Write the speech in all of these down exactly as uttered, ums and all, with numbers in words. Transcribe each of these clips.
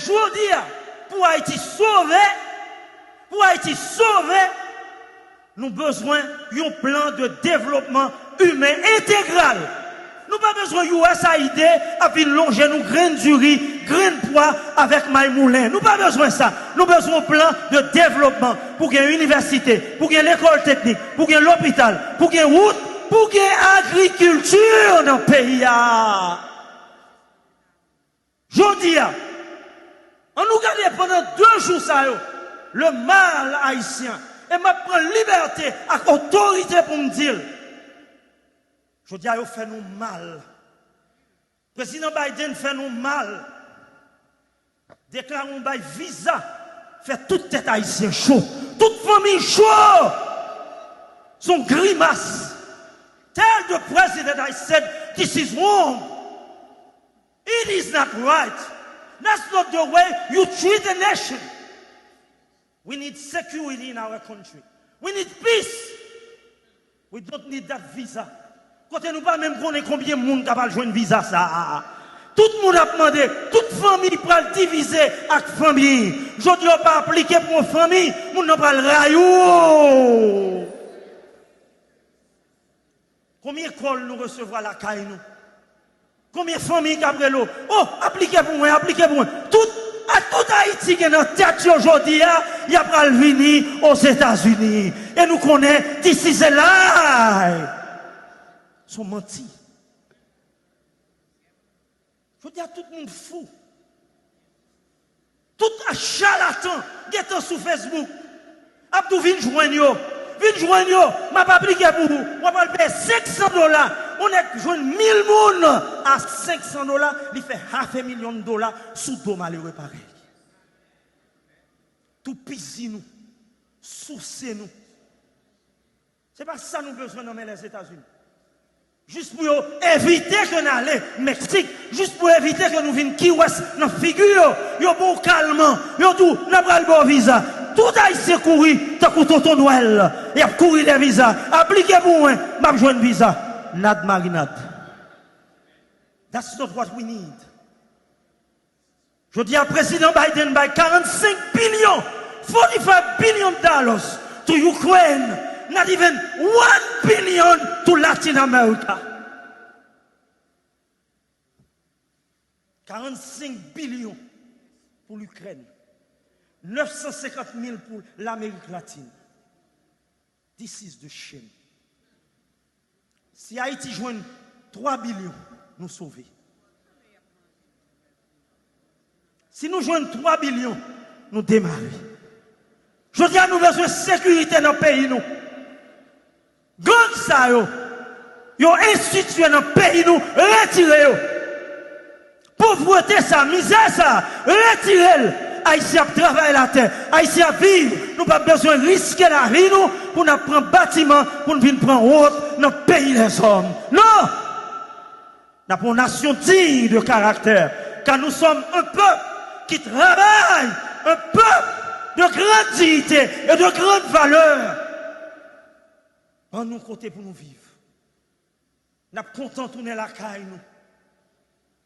Jodi a, pou Ayiti sove, pou Ayiti sove, nou bezwen yon plan de devlopman imen entegral. Nou pa bezwen U S A I D ap vin lonje nou grenn diri, grenn pwa avèk may moulen. Nou pa bezwen sa. Nou bezwen yon plan de devlopman pou gen inivèsite, pou gen lekòl teknik, pou gen lopital, pou gen wout, pou gen agrikilti nan peyi a. Jodi a, ann nou gade pandan de jou sa yo, le mal ayisyen, e m ap pran libète ak otorite pou m di l. Jodi a, yo fè nou mal. Prezidan Biden fè nou mal. Deklare yon bay viza, fè tout tèt ayisyen cho. Tout fanmi cho. Se yon grimas. Tell the president I said this is wrong. It is not right. That's not the way you treat a nation. We need security in our country. We need peace. We don't need that visa. Kote nou pa menm konnen konbyen moun k ap al jwenn viza sa a. Tout moun ap mande, tout fanmi pral divize ak fanmi. Jodi a w pa aplike pou yon fanmi, moun nan pral rayi w. Konbyen kòl nou resevwa lakay nou? Konbyen fanmi k ap rele w? Oh, aplike pou mwen, aplike pou mwen. Tout, a tout Ayiti gen nan tèt yo jodi a, y ap pral vini Ozetazini. E nou konnen, this is a lie. Se yon manti. Jodi a, tout moun fou. Tout a chalatan gentan sou Facebook. Ap di w vin jwenn yo. Vin jwenn yo. M ap aplike pou ou. W ap al peye senk san dola. Yon nèg jwenn mil moun a senk san dola. Li fè half a million dola sou do malere parèy. Toupizi nou. Souse nou. Se pa sa nou bezwen nan men Lèzetazini. Jis pou yo evite ke n ale Meksik, jis pou evite ke nou vin kiwès nan figi yo, yo ba w kalman, yo di w, "N a pral ba w viza." Tout Ayisyen kouri tankou Tonton Nwèl, y ap kouri dèyè viza. "Aplike pou mwen, m ap jwenn viza." Nad marinad. That's not what we need. Jodi a, Prezidan Biden bay karannsenk bilyon, forty-five billion dollars to Ukraine, not even one billion to Latin America. Karannsenk bilyon pou Likrèn, nèf san senkant mil pou Lamerik Latin. This is the shame. Si Ayiti jwenn twa bilyon, nou sove. Si nou jwenn twa bilyon, nou demare. Jodi a, nou bezwen sekirite nan peyi nou. Gang sa yo, yo enstitye nan peyi nou, retire yo. Povrete sa, mizè sa, retire l. Ayisyen ap travay latè, Ayisyen ap viv. Nou pa bezwen riske lavi nou pou n ap pran batiman, pou n vin pran wont nan peyi lèzòm. Non! N ap yon nasyon diy de karaktè, car nous sommes un peuple qui travaille, un peuple de grande dignité et de grande valeur. Ban nou kote pou nou viv. N ap kontan tounen lakay nou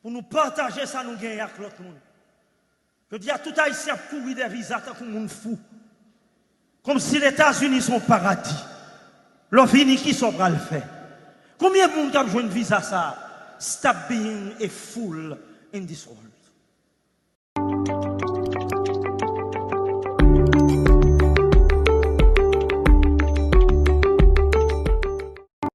pou nou pataje sa nou genyen ak lòt moun. Jodi a, tout Ayisyen ap kouri dèyè viza tankou moun fou. Kòmsi Letazini se yon paradi. Lè w vini, kisa w pral fè? Konbyen moun k ap jwenn viza sa a? Stop being a fool in this world.